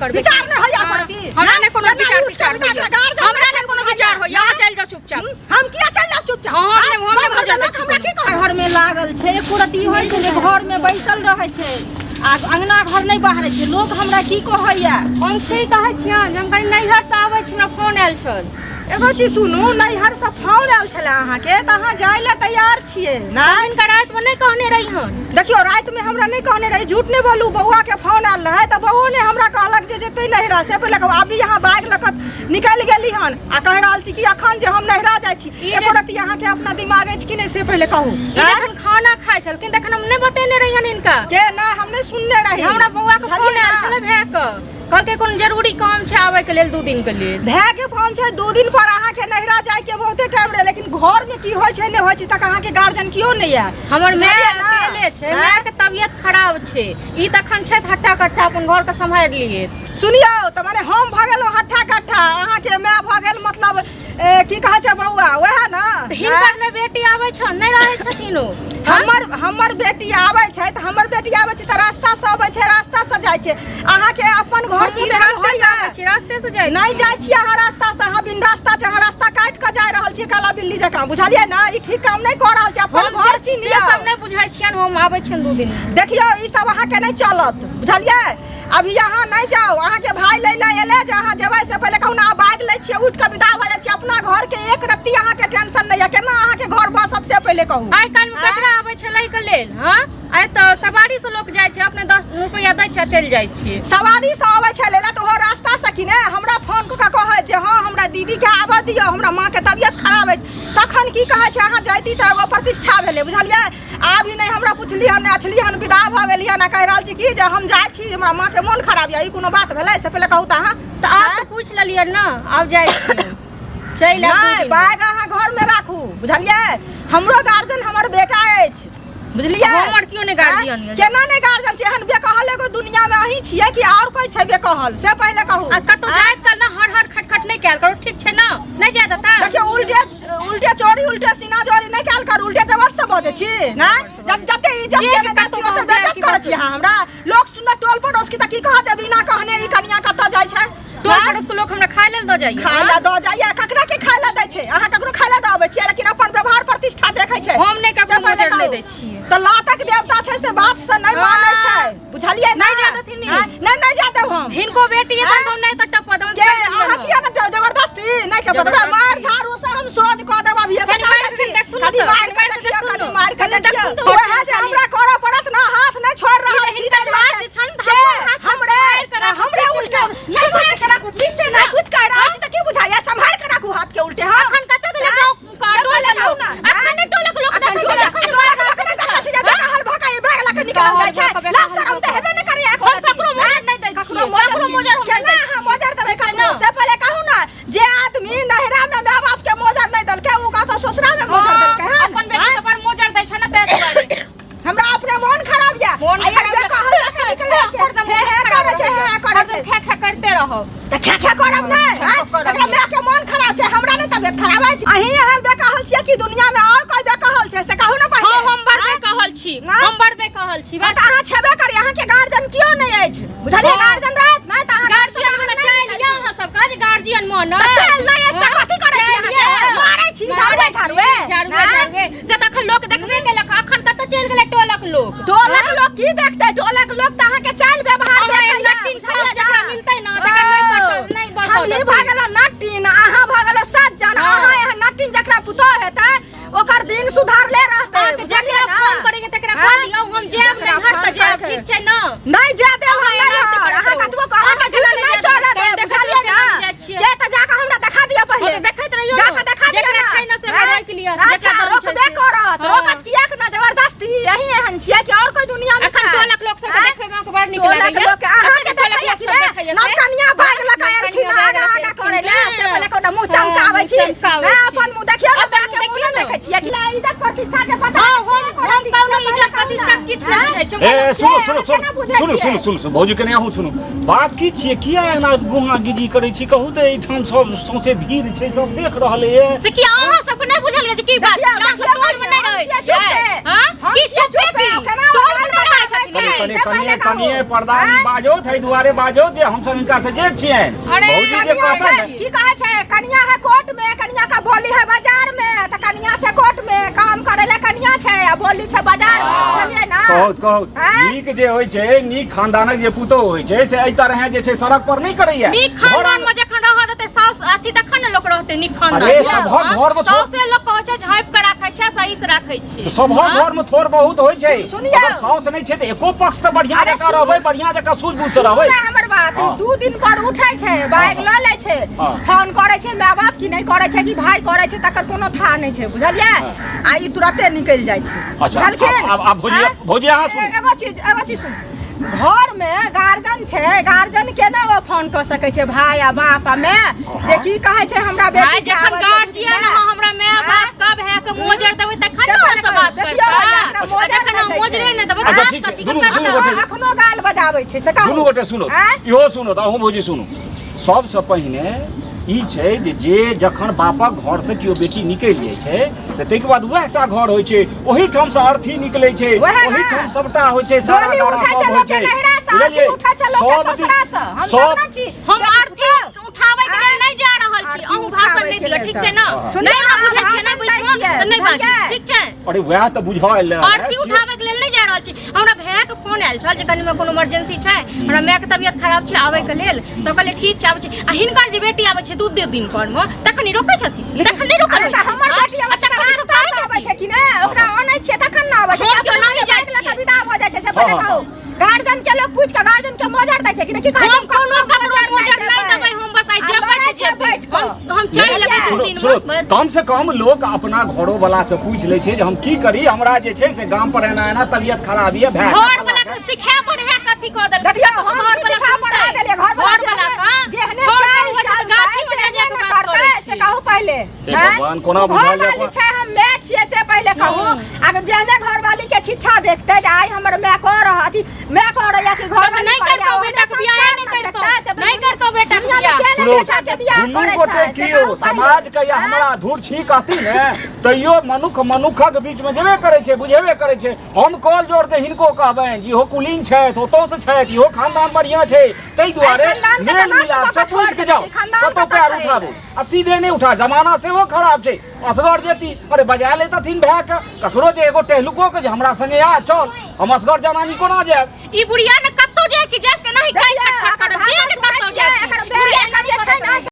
करबै। विचार नहि होइया हाँ, करती। हमरा नहि कोनो केना विचार उठि कऽ विचार विदा होइया। कऽ गार्जियन हमरा नहि नहि कोनो छै विचार होइया, अहाँ चलि जाउ चुपचाप। हम किया चलि जाउ चुपचाप? हाँ, हम नहि- हम नहि गाँव घरके बुझल लोक छी हमरा की कहत? घर में लागल छै, एको रत्ती होइ छै जे घर में बैसल रहै छै आ अंगना घर नहि बाहरै छै। लोक हमरा की कहैया? हम से कहै छियनि जे हम कनि नैहर से आबै छी, हमरा फोन आयल छल। एगो चीज सुनू, नैहर से फोन आयल छलै अहाँके तऽ अहाँ जाय लए तैयार छियै ने? हिनका रातिमे नहि कहने रही हन। देखियौ, रातिमे हमरा नहि कहने रही, झूठ नहि बोलू। बौआ के फोन आयल रहै तऽ बौओ ने हमरा कहलक जे जेतै नैहरा। से पहिले कहू, अभी अहाँ बैग लऽ कऽ निकलि गेली हन आ कहि रहल छी कि अखन जे हम नैहरा जाइ छी। ई जे- एको रत्ती अहाँके अपना दिमाग अछि कि नहि, से पहिले कहू। ई जखन खाना खाइ छलखिन तखन हम नहि बतेने रहियन हिनका। के ना, हम नहि सुनने रही। हमरा बौआ के फोन बुझलियै आयल ना? छलै भाय के, कहलकै कोनो जरूरी काम छै आबै के लेल 2 दिन के लेल। भाय के फोन छै, 2 दिन पर अहाँके नैहरा जाय के बहुते टाइम रहे, लेकिन घर में की होइ छै नहि होइ छै तक अहाँके गार्जियन केओ नहि यऽ। हमर माय बुझलियै ना? अकेले छै, आँय? माय के तबियत खराब छै। ई तखन छथि हट्टा कट्ठा, अपन घर के सम्हारि लिए। सुनियौ तऽ माने हम भऽ गेलहुँ हट्ठा कट्ठा, अहाँके माय भऽ गेल मतलब की कहै छै बौआ, वएह ने? तऽ हिनकर ने बेटी आबै छनि, नहि रहै छथिन ओ? हमर बेटी आबै छै तऽ हमर बेटी आबै छै तऽ रास्ता से अबै छै, रास्ता से जाइ छै। अहाँके अपन घर हमहूँ तऽ चिन्हल रास्ते से होइया? आबै छी, रास्ते से जाइ नहि छी। जाइ छी अहाँ रास्ता से, अहाँ बिन रास्ता छै, अहाँ रास्ता काटि कऽ जा रहल छी काला बिल्ली जकाँ, बुझलियै ने? ई ठीक काम नहि कऽ रहल छी। अपन हम घर से चिन्हियौ। सब नहि बुझै छियनि, हम आबै छियनि 2 दिन। देखियौ, ई सब अहाँके नहि चलत, बुझलियै? अभी अहाँ नहि जाउ। अहाँके भाय लै लए एलै जे अहाँ जेबै से पहिले कहू ने। अहाँ बैग लै छियै, उठि कऽ विदा भऽ जाइ छियै। अपना घरके एक रत्ती अहाँके टेंशन नहि यऽ। केना अहाँके घर बसत से पहिले कहू। आइ काल्हि मे ककरा आबै छै लै के लेल? हँ, आइ तऽ सवारी से लोक जाइ छै, अपने 10 रुपैआ दै छै आ चलि जाइ छियै। सवारी से अबै छै लै लए तऽ ओहो रास्ता से कि ने हमरा फोन कऽ कऽ कहत जे हँ हमरा दीदीके आबऽ दिअ, हमरा माँके तबियत खराब अछि, तखन की कहै छै? अहाँ जैती तऽ एगो प्रतिष्ठा भेलै, बुझलियै? आब ई नहि हमरा पुछली हन, नहि अछली हन, विदा भऽ गेली हन आ कहि रहल छी कि जे हम जाइ छी, हमरा माँके मोन खराब यऽ। ई कोनो बात भेलै? से पहिले कहू तऽ अहाँ। तऽ आब तऽ पूछि लेलियै ने, आब जाइ छी, चलि आयब 2 नहि दिनमे। बैग अहाँ घरमे राखू, बुझलियै? हमरो गार्जियन हमर बेटा अछि, बुझलियै? हमर केओ नहि गार्जियन यऽ। केना नहि गार्जियन छै? एहन बेकहल एगो दुनियामे अहीं छियै कि आओर कोइ छै बेकहल, से पहिले कहू। आ कतहु जाइत काल ने हर हर खटखट नहि कयल करू, ठीक छै ने? नहि जाय देता? देखियौ, उल्टे उल्टे चोरी उल्टे सीना जोरी नहि कयल करू। उल्टे जबत से बजै छी ने, जब जते इज्जत जे के भी नहि दै छी कतहु ओते जाय बेइज्जत कि करै बस। छी अहाँ हमरा। लोक सुनत टोल पड़ोस की तऽ की कहत जे बिना कहने ई कनिया कतऽ जाइ छै? टोल आँय? पड़ोस के लोक हमरा खाय लेल दऽ जाइए। खाय लए दऽ जाइए? ककरा के खाय लए दै छै? अहाँ ककरो खाय लए दऽ अबै छियै, लेकिन अपन व्यवहार प्रतिष्ठा देखै छै। हम नहि से ककरो पहिले मोजर नहि कहू। दै छियै। तऽ लातक देवता छै से बात से नहि मानै छै, बुझलियै ने? नहि जाय देथिन ई। आँय? नहि, नहि जाय देब हम। हिनको बेटी एतन तऽ हम नहि तऽ टपऽ देब। के अहाँ किया ने जबरदस्ती नहि टपऽ देबै? जबरदस्ती। मार झाड़ू से हम सोझ कऽ देब अभिये से। कनि मारि छी कऽ देखथुन ने कनि तऽ, मारि कऽ कनि मारि कऽ देखियौ, देखथुन कनि ने। मारि कऽ कनि देखियौ। देखथुन तऽ वएह जे खाली। हमरा करऽ पड़त ने, हाथ नहि छोड़ि रहल छी हिनकर ताहि दुआरे। हाथ जे छनि तऽ के हमर हाथ हमरे सम्हारि कऽ राखू, हमरे ठीक उल्टे छै नहि मारि कऽ राखू, ठीक छै? नहि कुछ कहि रहल छी तऽ की बुझाइया? सम्हारि कऽ राखू हाथ के उल्टे। हाँ, अखन कतऽ गेलै गाँव का से टोल पहिले के कहू लोक? ने, अखन नहि टोलक लोक अखन देखै छै, टोलक अखन टोलक लोक नहि देखै छै जे बेकहल भऽ कऽ ई बैग लऽ कऽ निकलल जाइ छै। बेकहल लाज शरम तऽ हेबे नहि करैया एको हम रत्ती। ककरो मोजर नहि दै ककरो छियै, ककरो मोजर हम नहि केना दै अहाँ मोजर देबै ठीक छै ककरो ने? से पहिले कहू ने। जे आदमी नैहरा में माय बाप के मोजर नहि देलकै ओ कतऽ ससुरा में मोजर हाँ, देलकै हन? अपन बेटी के बड़ मोजर दै छै ने ताहि दुआरे। हमरा अपने मोन खराब या मोन आ ई खराब जे कहल लऽ कऽ निकलै छै, हरदम हे हे खराब करै छै, हे हे करै छै। हरदम खे खे करते रहब। तऽ खे खे करब नहि, खे आँय? करब एकरा नहि। माय के मोन खराब छै, हमरा नहि तबियत खराब अछि? अहीं एहन बेकहल छियै कि दुनिया में आओर कोइ बेकहल छै, से कहू ने पहिले। हाँ, हम बड़ आँय? बेकहल छी, आँय? हम बड़ बेकहल छी, हाँ, बस। तऽ अहाँ छेबे करी, अहाँके गार्जियन केओ नहि अछि, बुझलियै? हाँ। गार्जियन रहत नहि तऽ अहाँ गार्जियन वाला चालि यऽ अहाँ सब का जे गार्जियन मन तऽ चालि नहि अछि तऽ कथी करै छी अहाँके? मारै छी झाड़ुए झाड़ुए? झाड़ुए आँय? झाड़ुए से तऽ अखन लोक देखबे केलक। अखन कतऽ चलि गेलै टोलक लोक? टोलक लोक की देखतै? टोलक लोक तऽ अहाँके चालि व्यवहार अहाँ देखैया, नटिन सब बुझलियै जकरा ने? मिलतै ने तकरा नहि पटत, नहि बसऽ हम ई देतै। भऽ गेलहुँ नटिन, अहाँ भऽ गेलहुँ सज्जन। हाँ। अहाँ एहन नटिन जकरा पुतोह हेतै ओकर दिन सुधारले रहतै, अहाँके बुझलियै जकरा ने? फोन करैके तकरा आँय? कह दियौ, हम जायब जकरा नैहर तऽ फोन जायब, करके। ठीक छै ने? नहि जाय देब हम अहाँ एना नैहर। करैत अहाँ रहू। कतबो कहब, अहाँके झूठ केना नहि नहि चलऽ जाय देब, देब? बुझलियै केना ने? नहि जाइ छियै? के तऽ जाकऽ हमरा देखा दिअ पहिले। हँ, तऽ देखैत रहियौ जाकऽ ने। देखा दिअ जकरा ने। छै ने से ओकरा आँय? रोकि लिअ। अच्छा, जकरा दम छै रोकबे से। करत। हँ। रोकत किएक ने जबरदस्ती? यही एहन छियै कि आओर कोइ दुनिया में अखन छै? टोलक लोक सबके आँय? देखबै मे अहाँके बड़ नीक टोलक लागैया। लोक अहाँके अखन टोलक देखैया लोक कि सब ने? देखैया से? नवकनिया बैग लऽ कऽ एलखिन नवकनिया बैग आगा लऽ कऽ आगा करै लए, एलखिन। से पहिले कोनो मुँह हँ, चमकाबै मुँह छी। चमकाबै हँ, छी। अपन मुँह देखियौ ने, अपन मायके मुँह मुँह नहि देखियौ ने। देखै छियै कि इज्जत प्रतिष्ठा के पता हँ, नहि छै, हम कोनो कोनो चीज इज्जत प्रतिष्ठा किछु नहि बुझै छी। ए सुनू सुनू सुनू केना बुझै सुनू छियै? सुनू सुनू सुनू भौजी, कनि अहूँ सुनू। बात की छियै? किया एना गुहा गिजी करै छी? कहू तऽ, एहिठाम सब सौंसे भीड़ छै, सब देख रहल ये। से की अहाँ सबके नहि बुझल ये जे की बात देखियौ, छै? अहाँ सब देखियौ, टोल मे नहि हम रहै छियै छियै? चुपे। हँ? हम की छियै चुपे चुपे, की? केना टोल मे नहि रहै बजाबै छथिन? कनि से पहिले कनिए कहू। कनिए पर्दा आँय? बाजो ताहि दुआरे बाजो जे हमसब हिनका से जेठ छियनि। अरे, भौजी जे कनिया कहतनि छै ने की कहै छै कनिया है कोर्ट में कनिया का बोली है बाजार में तऽ कनिया छै कोर्ट में काम करे ले कनिया छै आ बोली छै बाजार में बुझलियै ना कहू कहू आँय? नीक जे होइ छै नीक खानदानक जे पुतोह होइ छै से एहि तरहे जे छै सड़क पर नहि करैया नीक खानदान में जखन रह देतै साउस अथी तखन ने लोक रहतै नीक खानदान अरे, में। सभक हाँ? घरमे थोड़- साउसे लोक कहै छै झाँपि के राखै छै सही से राखै छै सभक हाँ? घर में थोड़ बहुत होइ छै सुनियौ। अगर साउस नहि छै तऽ एको पक्ष तऽ बढ़िया अरे जकाँ सुनू। रहबै बढ़िया जकाँ सूझ बूझ से रहबै सुनू ने हमर बात हाँ। 2 दिन पर उठै छै बाइक लऽ लै छै हाँ। फोन करै छै माय बाप की नहि करै छै कि भाई करै छै तकर कोनो था नहि छै बुझलियै आ ई तुरते निकलि जाइ छै अच्छा, बुझलखिन आब भौजी- आँय? भौजी अहाँ सुनू। एगो चीज सुनू घर में गार्जियन छै गार्जियन के ने ओ फोन कऽ सकै छै भाई आ बाप आ माय जे की कहै छै हमरा बेटी भाई के जखन आबऽ दे, गार्जियन नहि। अहाँ हमरा माय बाप कब है के मोजर देबै तखन से ने पहिले से बात देखियौ करता भैया, एकरा आ मोजर जखन अहाँ नहि दै मोजरे छै। नहि देबै तऽ अच्छा, बात ठीक छै, कथी के दुनू- करता दुनू गोटे- अखनो गाल बजाबै छै से कहू दुनू गोटे सुनो आँय? इहो सुनो तऽ अहूँ भौजी सुनू सबसँ पहिने ई छै जे जे जखन बापक घरसँ केओ बेटी निकलि जाइ छै तऽ ताहिके बाद वएह टा घर होइ छै ओहिठामसँ अर्थी निकलै छै वएह ने। ओहिठाम सबटा होइ छै सारा डोली दारा उठै छै सब होइ लोकके छै नैहरासँ, अर्थी बुझलियै? उठै छै लोकके सब दिन- ससुरासँ। हम सब सब नहि छी। हम आरती उठाबै के लेल नहि जा रहल छी आरती अहूँ भाषण नहि उठाबै के दिअ लेल ठीक तऽ। छै ने सुनियौ, नहि अहाँ बुझै छियै भाषण नहि दै बुझबो छियै, तऽ नहि बाजू बुझलियै? ठीक छै अरे वएह तऽ बुझल आरती उठाबै के लेल नहि जा रहल छी हमरा भैया के फोन आयल छल जे कनि हमरा कोनो इमरजेंसी छै हमरा माय के तबियत खराब छै आबै के लेल तऽ कहलियै ठीक छै आबै छै आ हिनकर जे बेटी आबै छै दू दू दिन पर मे तखन ई रोकै छथिन तखन नहि रोकल अरे होइ तऽ छै हमर हाँ? बेटी आ अबै छै तखन ई रास्ता रोकाबै से अबै छथिन छै कि नहि ओकरा अनै छियै तखन ने अबै छै हम क्यों अपने नहि जाइ बाइक लऽ कऽ छियै? विदा भऽ जाइ छै से पहिले हाँ, कहू गार्जियन के लोग पूछ के गार्जियन के मोजर दै छै कि नहि की कहै छै हम कोनो ककरो मोजर नहि देबै हम बस आइ आ जेबै लड़ै तऽ छै जेबै बैठ कऽ। हम चलि लेबै दू सुनो दिन सुनो मे बस कम से कम लोक अपना घरो वाला से पूछि लै छै जे हम की करी हमरा जे छै से गाम पर एना एना तबियत खराब यऽ भए घर वाला के सिखा पढ़ा कथी कऽ देलकै देखियौ कतऽ हम घर की वाला सिखा पढ़ा सुनतै? देलियै घर घर वाला के जेहने घर चाल होइ छै तऽ चलतै गाछी मे जा तेहने कऽ ने बात करतै करै से छी। कहू पहिले हे हैं? भगवान, कोना बुझायल जाय घरवाली छै हम माय छियै से पहिले कहू अगर जेहने घरवाली के शिक्षा देखतै जे आइ हमर माय कऽ रहल अथी माय कऽ रहल कि तब घरवाली नहि करैया, करतौ ओहने बेटाके बियाहे नहि संस्कार ने करतौ देखतै, से नहि करतौ बेटाके दुनिया मे बियाह के सुनो नहि बेटाके बियाह दुनू करै गोटे छै, से कियो कहू पहिले। समाज के या हैं? हमरा धूर छी कहती ने तैयो मनुख मनुखक बीच में जेबे करै छै बुझेबे करै छै हम कॉल जोड़ के हिनको कहबनि जे इहो कुलीन छथि ओतौ से छथि इहो खानदान बढ़िया छै ताहि दुआरे खानदान के तऽ मेल नष्ट मिलाप कऽ से कऽ छोड़ि पूछि के जाउ देने छै, खानदान कतौ कतऽ पैर से उठाबू आ सीधे नहि उठा जमाना सेहो खराब छै असगर जेती अरे बजा लेतथिन भाय के ककरो जे एगो टहलुको के जे हमरा संगे आ चल हम असगर जनानी कोना जायब ई बुढ़िया ने कतौ जाय के जायब के नहीं काई देखियौ, खटखट एकर करब जे भाषा के सुनै कतौ छियै, जायब एकर बुढ़िया बेर नहि छै ने करब।